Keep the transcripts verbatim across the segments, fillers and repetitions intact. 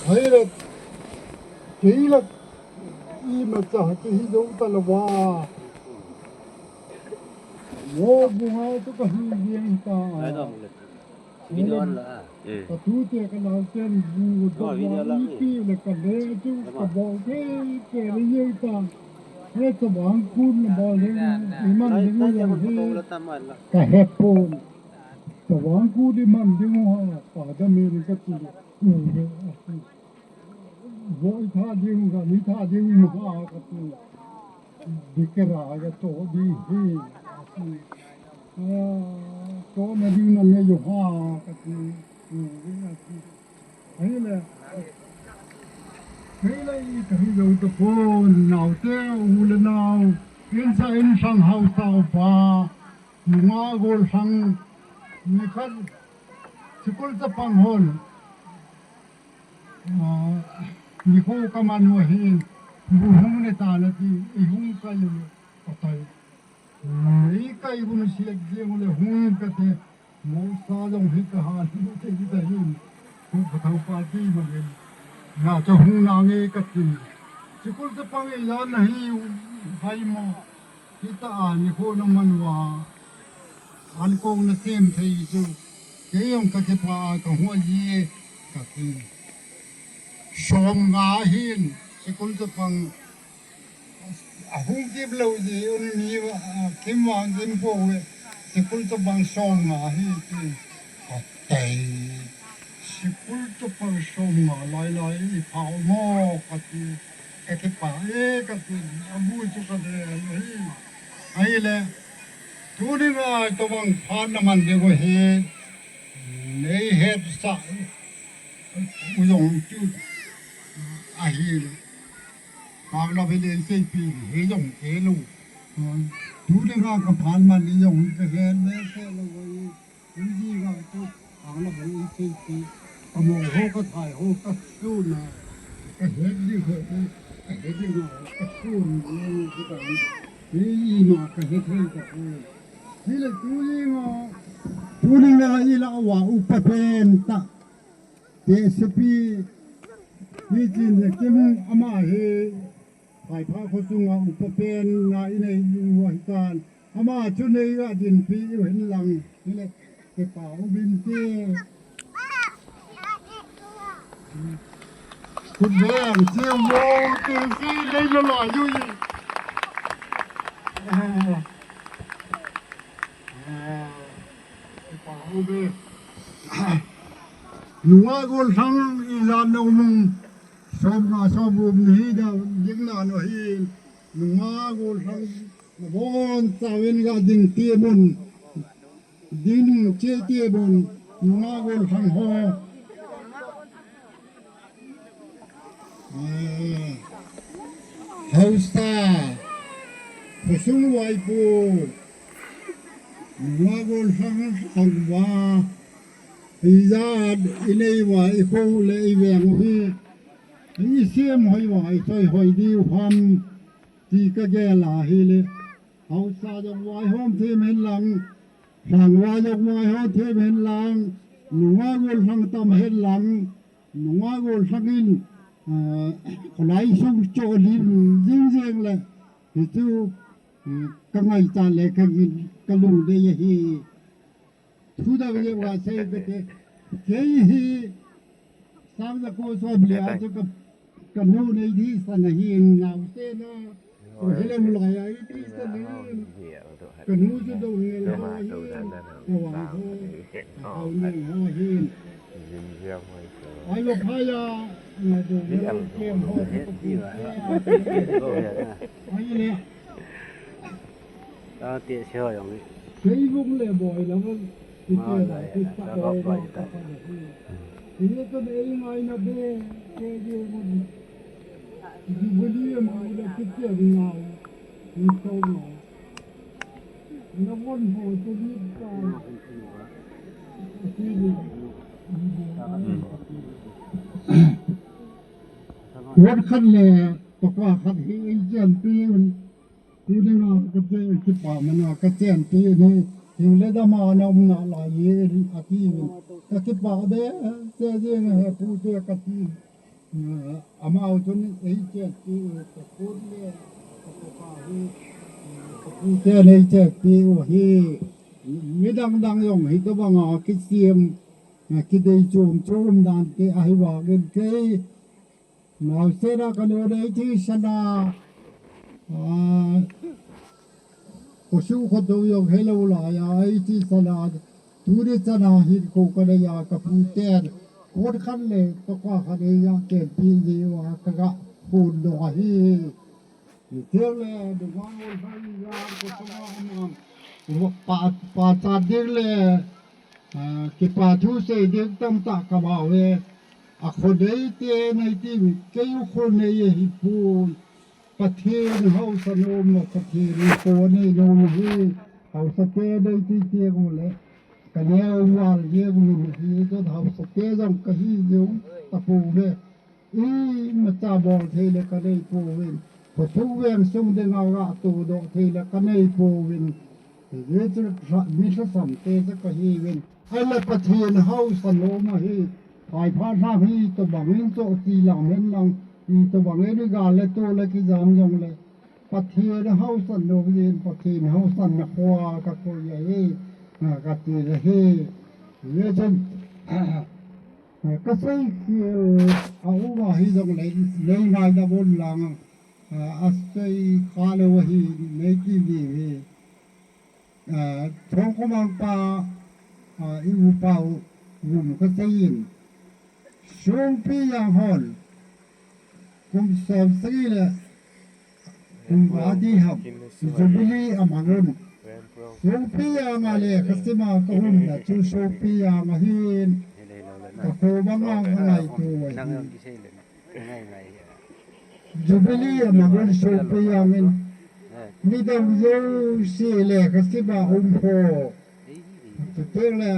Ahile, kei la imacha kahi jou talou va. Mo bunga chu kahi jeng ta. Video on la. Ka tute ka naoten bu to ba ipi le ka le chu ka bol thei thei le jeng ta. He chavang kun le bol le, iman le jeng he. Ka hepon. Chavang kun iman jeng ha, pa da me le ka ti. Voi tha ding, gari tha ding, ha, kati. Dikera ga to di hi. To na ding na le yo ha, kati. Ahile. Ahile i kahi jou tapon, naote, u le nao. Insa in sang hao sao pa. Nunga gol sang. Nikhat. Sikul chapang hon. Nikho kaman u ahin, bu hung ne ta nati, i hung kai u le, ka kai. I kai u le siat jeng u le hung kate, mo sa jong hi kahan, te kita hin, ko ka thau pa ti ma le. Na cha hung na nge kati. Sikul chapang i la na hi, hai mo. Hita a nikho na man uva, ankong na sem thei chu, kei jong ka kipah a ka huai e, kati. Som nga hin, sikul chapang, ahung kip lou ji, un ni, a, kim vang kim po e, sikul chapang som nga hi ti. Atai. Sikul chapang som nga lai lai i phao mo, kati. Ka kipah e, kati. Abu chu ka de hi. Ahile. Tuni ngai tobang phat na man ding u hi. Nei hetsah u jong chu. Ahile. Pang la bele seipi hi jong ke lou. Tuni ngai ka phat man ni jong ka het me se lou hi. Hung ji ga chu, ang la bang in sei ti, ka mo ho ka thai ho ka sun na, ka het ding ho, ka het ding ho, ka sun na, ka ta ni. Ni i ma ka het thei ka ko. Ni le tu ni ma, tu ni na i la wa upa pen ta. Te se pi, ni chin ne kim ama he. Phaipha kho sunga upa pen na i nei u ahi tan. Ama chu nei a dinpi u hin lang. Hile, kipah u min te. Kut beng, siu mo, te si, nei lo la yu yi. Kipah u be. Nunga gol sang i jan no mung. Som nga som um ni hi da ding na no hi. Nunga gol sang na bon sa wen ga ding ti mun. Ding che ti mun. Nunga gol sang ho. Eh, Hausa. Khosung Vaipu. Nunga gol sang sang va. I jat i nei va i kho le i veng hi. I sem hoi va i soi hoi diu ham. Ti ka gel a hile. Hausa jong vaihom them hen lang. Lhangva jong vaihom them hen lang. Nunga gol lhang tam hen lang. Nunga gol lhang in, ah, kholai sung cho lim jing jeng le. Hichu, eh, ka ngaichat le ka gin, ka lungdei ahi. Thu dang jeng uva sei kate. Kei hi sang ja ko som le a chu ka, ka nu nei di sa na hi nau se na. Ko hi le mu lai a i di sa na hi. Ka nu chu dong ne la hi. Ka wang ho. Ka hau ne ho hi. Ai lo phai a. Na dong ne la kem ho. Ai le. Tao ti sio jong i. Kei vung le boi la vung. Ti ke da, ti ta boi la, ta pa da. Ti to nei ngai na be, ke je vung. Ti bu li ma la ti ke na. Ni to na. Na von ho to li ta. Ti ni. Von khat le, pa pa khat hi, i jen pi un. Tuni a ka che, kipah mana ka chen ti ni, hing le dam a na um nalai e, ati ni. Ka kipah be, che jeng e pu te kati. Amau chun ei chenpi u, ka pu le ka papa hi, ka pu ten ei chenpi u hi, midang dang jong hitobang a kisem, kidei chom chom dan te ahi vangin kei, naosen a ka nu nei thi sana, ah, Khosuh khoto jong helou lai a, ei thi sana, tuni chana hin kho ka nei a, ka pu ten, kon khat le tokha khat ei a chenpi jeh uva ka ga phondoh ahi. Hitia le, nungah ngol hai a, khosunga amang, pa, pachat ding le, ah, kipa thu sei ding tamtah ka bau e, a kho nei te nei ti, kei u kho nei ahi poi. Pathen haosa nom, Pathen in kho anei nom hi, haosa te dei ti ti ko le, ka neo val jeng u hi, chun haosa te jong ka hi jeng tapou ve. Imacha bol thei le ka nei pouvin, khosuh veng sung dinga ga todoh thei le ka nei pouvin, hijeh chun mi lhasam te chu ka hiuvin. Ahile Pathen haosa nom ahi, phaipha lhang hi tobang in choh ti lam hen lang, hi tobang in i gal le to le kijam jong le, Pathen haosa nom jin, Pathen haosa na khoa ka koi ahi, a, ka ti le hi. Hijeh chun, a, ka sei khel a um ahi jong le, nei ngaidam un lang, a, a sei kha lou ahi, nei ti diu hi. A, Thangkhomang pa, a, i upa u, um ka sei in. Songpi Jang hon, kum som sagi le, kum nga ti ham, Jubilee a mang un. Songpi Jang a le ka sima ka um na chu Songpi Jang ahin, ka kho banga ka ngaito ahi. Jubilee a mang un Songpi Jang in, midang jouse le ka sima um ho. Chuteng le,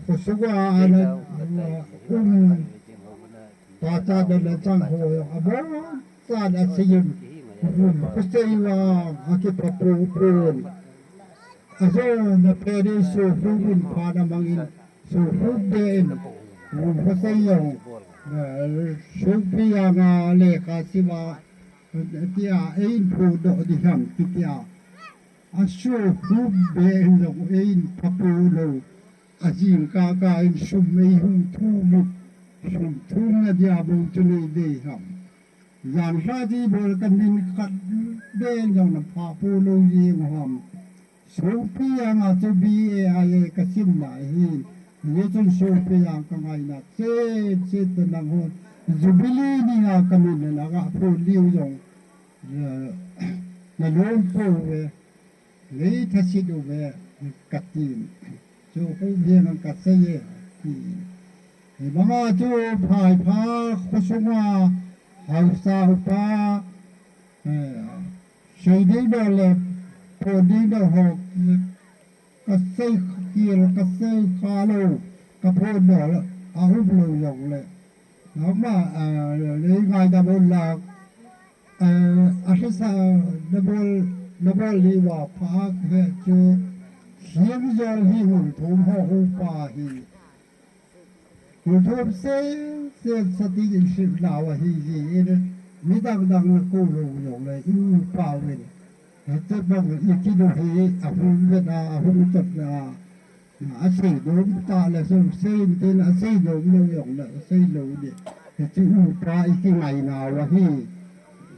khosunga ana um, pachat le chang ho jong abon chan a sei in, um, khosei vang a kipha poupou. Ajona pen in Songpi in phat a mang in, Songpi be in, um, khosei jong, eh, Songpi Jang a lekha sim a, tia, ei in phondoh ding ham, kitia. A Songpi be in jong ei in pha pou lou. A jingkah kah in sum ei hung thum u, sum thumna dia bou chu nei dei ham. Janhi a ji bol ka min khat ben jong na pha pou lou jeng u ham. Songpi Jang a chu B A I A ka sim lai hi. Hijeh chun Songpi Jang ka ngaina chet chet te nang hon. Jubilee ni a ka min na ga phon diu jong, eh, na lom pouve. Nei thasit uve, ka tin. Chu khu hian an ka sei e, ti. Hibanga chu phaipha khosunga haosa upa, eh, sei ding dan le, phon ding dan ho, ka sei khel, ka sei kha lou, ka phondoh a um lou jong le. Ama, ah, lei ngaidam un lang, eh, a lhasa, na bol, na bol li uva pha a he chu, Lhingjol hi Ngulthum ho upa hi. Ngulthum sei, sei sa ti in sim nau ahi ji in, midang dang na ko lou jong le, i upa uvin. Hiti bang i kinu hi, a hung vet a, a hung chot na, a sei nom ta le, so sei in tin, a sei nom lou jong le, a sei lou ni. Hiti upa i kingai nau ahi.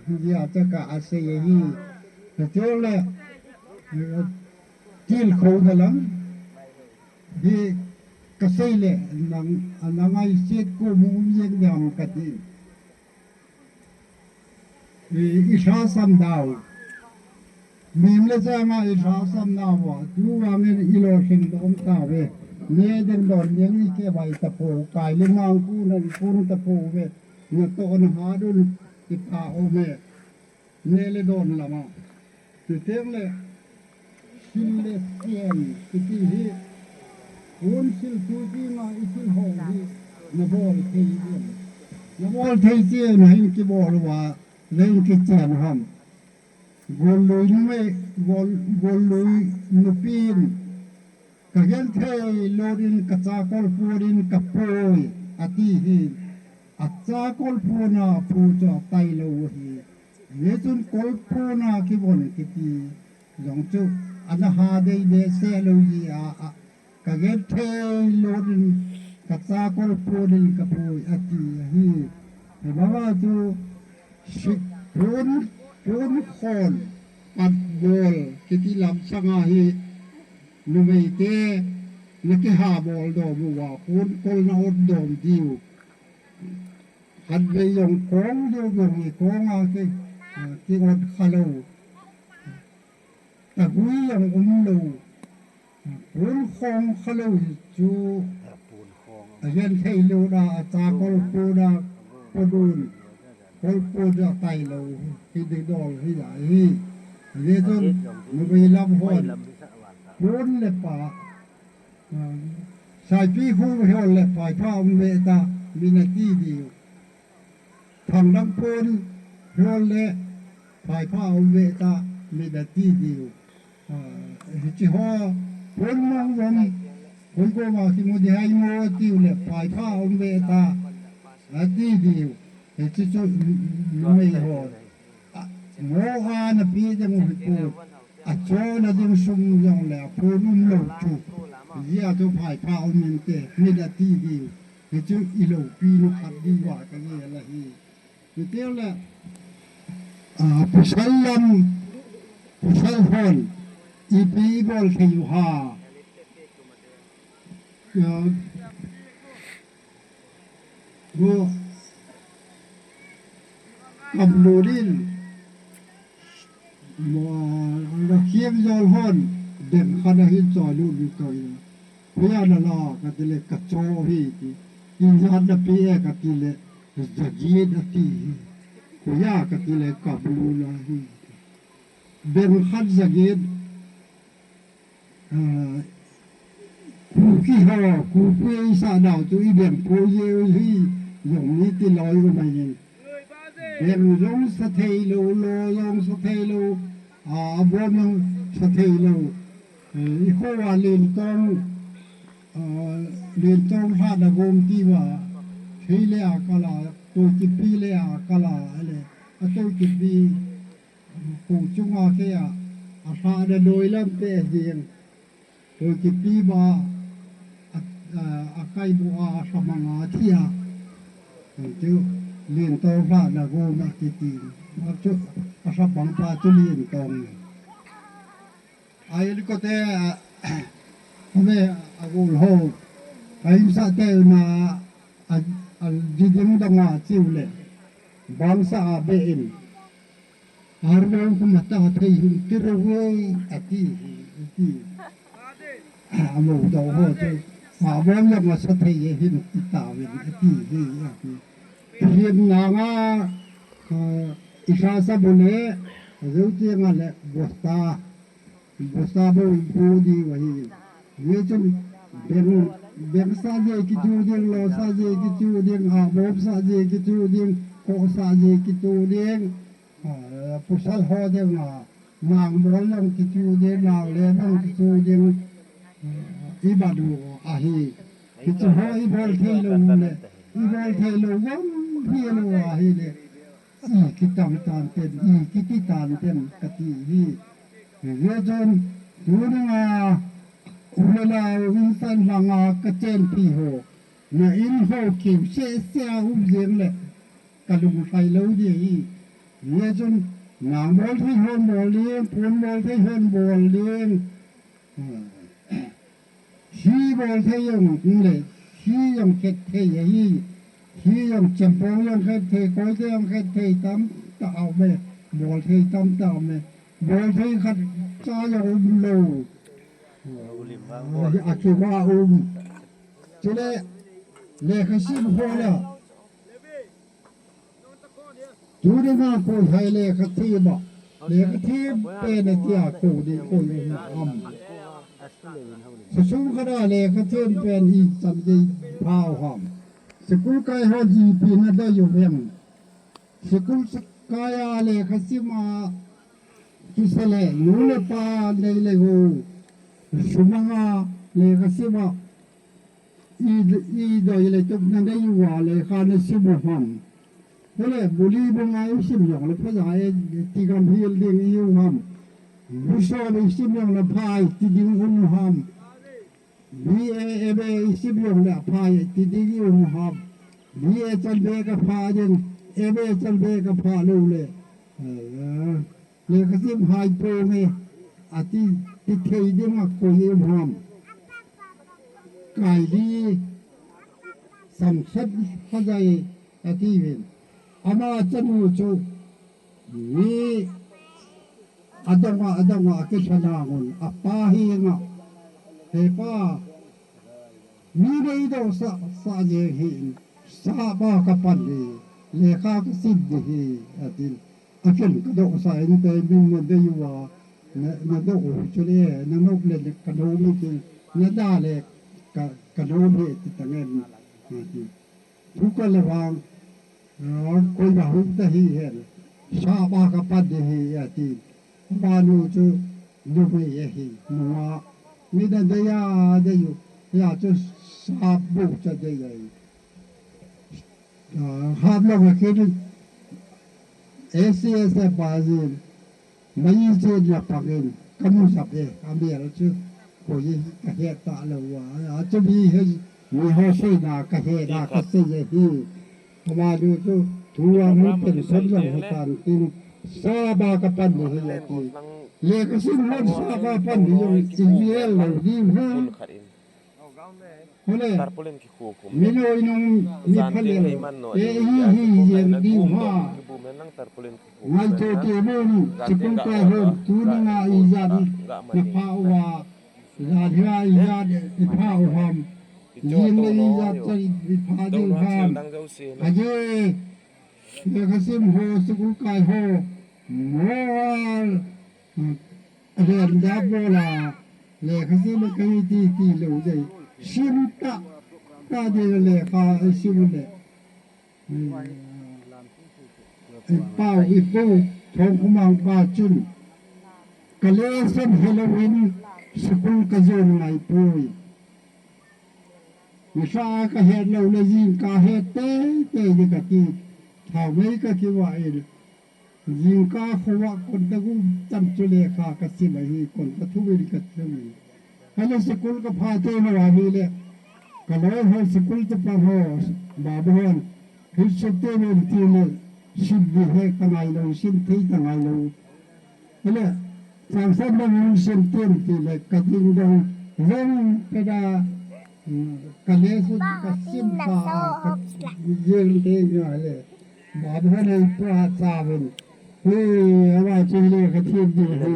Hiti a chaka a sei ahi. Hiti le, eh, tilkhouna lang. Hi ka sei le, nang, nang a i set ko mu um jeng diam ka ti. I, i lhasam nau. Mim le chang a i lhasam nau a, tu vangin i lolhing dom tauve. Ne ding don ding i kivai tapou, kai le mang ku nan kun tapouve. Natohna hat un i pha uve. Ne le don lama. Chuteng le, sil le siam, kiti hi, hun sil tu ti ma i sil ho hi, na bol thei diam. Na bol thei diam, hin kibol uva, leng kichen ham. Gollui numei, gol, gollui nupin, ka genthei lou in ka chakol pon in ka poi, ati hi. Acha kolpona pu chu atai lou ahi. Hichun kolpona kivon kiti jong chu ana ha dei behseh lou jeh a, a, ka genthei lou in kacha kolpon in kapui ati ahi. Hibanga chu si-, pon, pon khon, pat bol kiti lam sanga hi numeite nakiha bol dom uva, pon kol na ot dom diu. Khatvei jong kong lou jong hi kong a ki, a, ki ot kha lou. Tagui jong um lou. Pon khong kha lou hi chu. A genthei lou da, acha kolpona, podun. Kolpona tai lou. Hi ding dol hi da hi. Hichun, numei lam hon. Pon le pa. Saipi khu hol le phaipha um ve ta, min ati diu. Thangdang pon hol le phaipha um ve ta, min ati diu. Ah, hichi ho pon mong mong, koi ko ma kimu dihai mo tiu le phaipha um ve ta, ati diu. Hichi chu numei ho. A, mo a napi ding u hi pu. Achona ding sum jong le apon um lou chu. Hijeh a chu phaipha um inte, min ati diu. Hichu iloupina khat diuva kagel ahi. Hitia le, a, pasal lam, pasal hon, ipi ibol thei u ham. A, Go, kam lou din. Mo, ga khiam jol hon, den khat ahin choi lut lut koi. Hoiya nala, kati le kacho hi ti. Ijat napi e kati le, jaget ati hi. Hoiya kati le, kam lou la hi. Den khat jaget, Ah, Kuki ho, Kuki sa dau chu i beng po ye u hi, jong ni ti loi u mai in. Beng jong sa thei lou, lo jong sa thei lou, a, a bon jong sa thei lou. Eh, i kho a len tong, a, len tong ha da gom ti va, thei le a kala, to kipi le a kala, ale, a to kipi, Kou chunga kei a, a hra na noi lam te a hiang. Kou kipi ba, a, a, a kai bu a, a hra manga thi a. Chu, lin to hra na gu ma kiti. A chu, a hra bang pa chu lin tong. Ai ko te, a, me, a gul ho. Ai sa te na, a, a, di ding dong a chiu le. Bang sa a be in. Arvang kuma ta thei hin ti ro ve, ati, ati. Amo dau ho chu. Arvang yang ma sa thei hin ti ta ve, ati, ati. Hin nga nga, a, i sa sa bu le, zeu ti nga le, bosta. Bosta bo bu di wa hi. Ye chun beng, beng sa je ki chu ding, lo sa je ki chu ding, arvang sa je ki chu ding, ko sa je ki chu ding. A, pasal ho ding a, nang bol jong kichu ding, nang le jong kichu ding, i badu ahi. Kichu ho i bol thei lou le, i bol thei lou gam hi lou ahi le. I kitang tan ten, i kiti tan ten kati hi. Ye chun, tuni a, u le nao, insan langa kachen pi ho. Na in ho kiu se se a um jeng le. Ka lunglhai lou di hi. Hijeh chun, nang bol thei hon bol ding, pon bol thei hon bol ding. Hi bol thei jong le, hi jong khet thei ahi. Hi jong chempong jong khet thei, koite jong khet thei tamtah aume. Bol thei tamtah aume. Bol thei khat cha jong um lou. A kiva um. Chule, lekha sim ho la. Tuni a koi hai lekha them a, lekha them pen a tia koi ding koi um ham. School khat a lekha them pen ichan gei pha u ham. School kai hon ipi na dei u ham. School kai a lekha sim a kisa le nu le pa nei le gou. Sum a lekha sim a I, i doi le tuk na dei uva lekha na sim u ham. Hule buli bunga i sim jong le phaja e, tigam hil ding i u ham. Buso i sim jong le phai ti ding u ham. B A, M A i sim jong le phai ti ding i u ham. B A chan be ka pha ding, M A chan be ka pha lou le. Eh, lekha sim hai ponge, ati, ti thei ding a koi i um ham. Kai di, samsat phajai, ati uvin. Ama chanu chu, mi adonga, adonga, akilhana ngun, apa henga. He pa, mi deidoh sah, sah jeng hih in, sahba ka pan hi, lekha ka sim ding hi, atin. Akin ka dohsah in te, min na dei uva, na, na doh u chu le, na nop le ka nom in tin, na da le ka, ka nom hi ti tangen, atin. Thu ka le vang, ah, koi ba hung ta hi hen. Sahba ka pan ding hi, ati. Amanu chu numei ahi, nunga. Mi na dei a, dei u. Ya chu sahbu cha dei a. Ah, hap lo ka kin. A C S F ba jin. Mai chen la pangin, ka mu sap e, a mel chu, koi ka het ta lou a, a chu mi he, mi ho seina ka het a ka sei e hi. Ama lu chu, thu a mu pen son jong he tan tin, sahba ka pan ni hi ati. Lekha sim hon sahba pan ni jong i mel lou ding hi. Hule, tarpaulin kikhu khum le. Minoi nung mi phalel. Te hi hi yen diu ha. Ngaito te mun, sikul ka hom, tuni nga ijat, na pha uva. Jan hi a ijat, i pha u ham. Yin le ijat, chai, i pha diu ham. Aje, lekha sim ho, sikul kai ho. Moral. Alen da bola, lekha sim ka hi ti ti lou dei. Sim ta, ta dei lekha sim le. I pau i pu, Thongkhumang pa chun. Ka lesson he louvin, sikul ka jon ngai poi. Nisa ka het lou le jing ka het tei tei ding ka ti. Thaomei ka kivah in. Jingkah khovah kon tagum chan chu lekha ka sim ahi, kon ka thum in ka thum in. Ahile sikul ka pha tei lou ahile, ka loi ho sikul chapang ho, baba hon, hi sim tei uvin ti le, sim ding he ka ngai lou, sim thei ka ngai lou. Ahile, chang san dang hung sim tei uvin ti le, ka ding dong, jong ka da, mm, ka le su ka sim pa, ka jeng tei uvin ahile. Baba hon ei pa chavin. Hi, ama chu lekha thiem ding hi.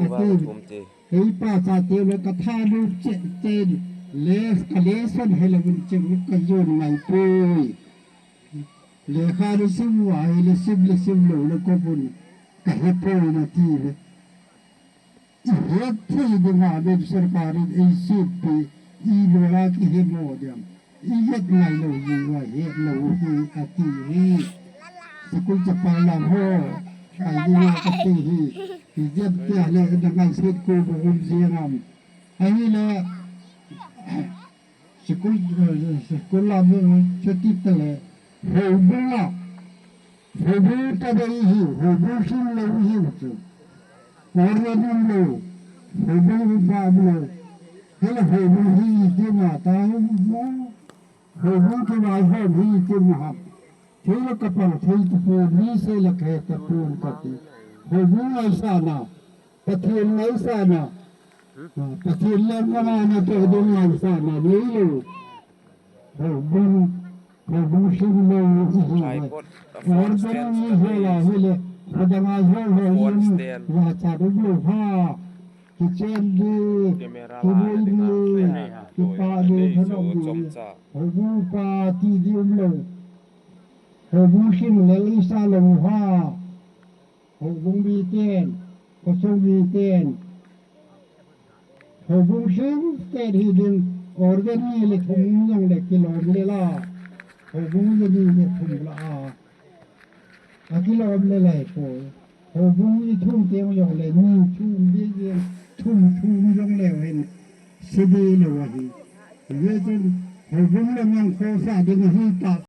Ati. Ei pa cha te le ka tha lu che, che le, ka lesson he louvin che ka jon ngai poi. Lekha le sim uva, ei le sim le sim lou le ko bun. Ka he poi na ti le. I het thei dinga ven sorkar in ei sutpi, i lola kihe mo diam. I het ngai lou hi, va het lou hi, ati hi. Sikul chapang lam ho, kai dinga kati hi. I jem tia le na ngai set ko bo um jeng am. Ahile, Sikul, eh, sikul a bu chuti tale. Houbung a. Houbung tadei hi, houbung hing lou hi chu. Order lou. Houbung ba lou. Hele houbung hi iti ma ta houbung. Houbung kivai hom hi iti ma ha. Thei la kapang thei tapon, mi sei la kahe tapon kati. Houbung ngaisahna. Pathen ngaisahna. Ah, Pathen le ngamna toh ding ngaisahna neilou. Houbung, houbung hing lou ihi. Order ni hela hile. Khodang a ho ho ni. Vacha dum lou ha. Kichen di. Kinoi di. Kipa di. Thanop di. Houbung pa ti di umlou. Houbung hing le ngaisah lou ha. Houbung miten, khosung miten. Houbung hing ten hiding, order ni le thum jong le kilom le la. Houbung le ni le thum la a. Akilom le lai po. Houbung ni thum teng jong le ni thum di jeng, thum thum jong le hin. Sidi le wa hi. Ye jeng. Houbung le mangkho sa ding ahi ta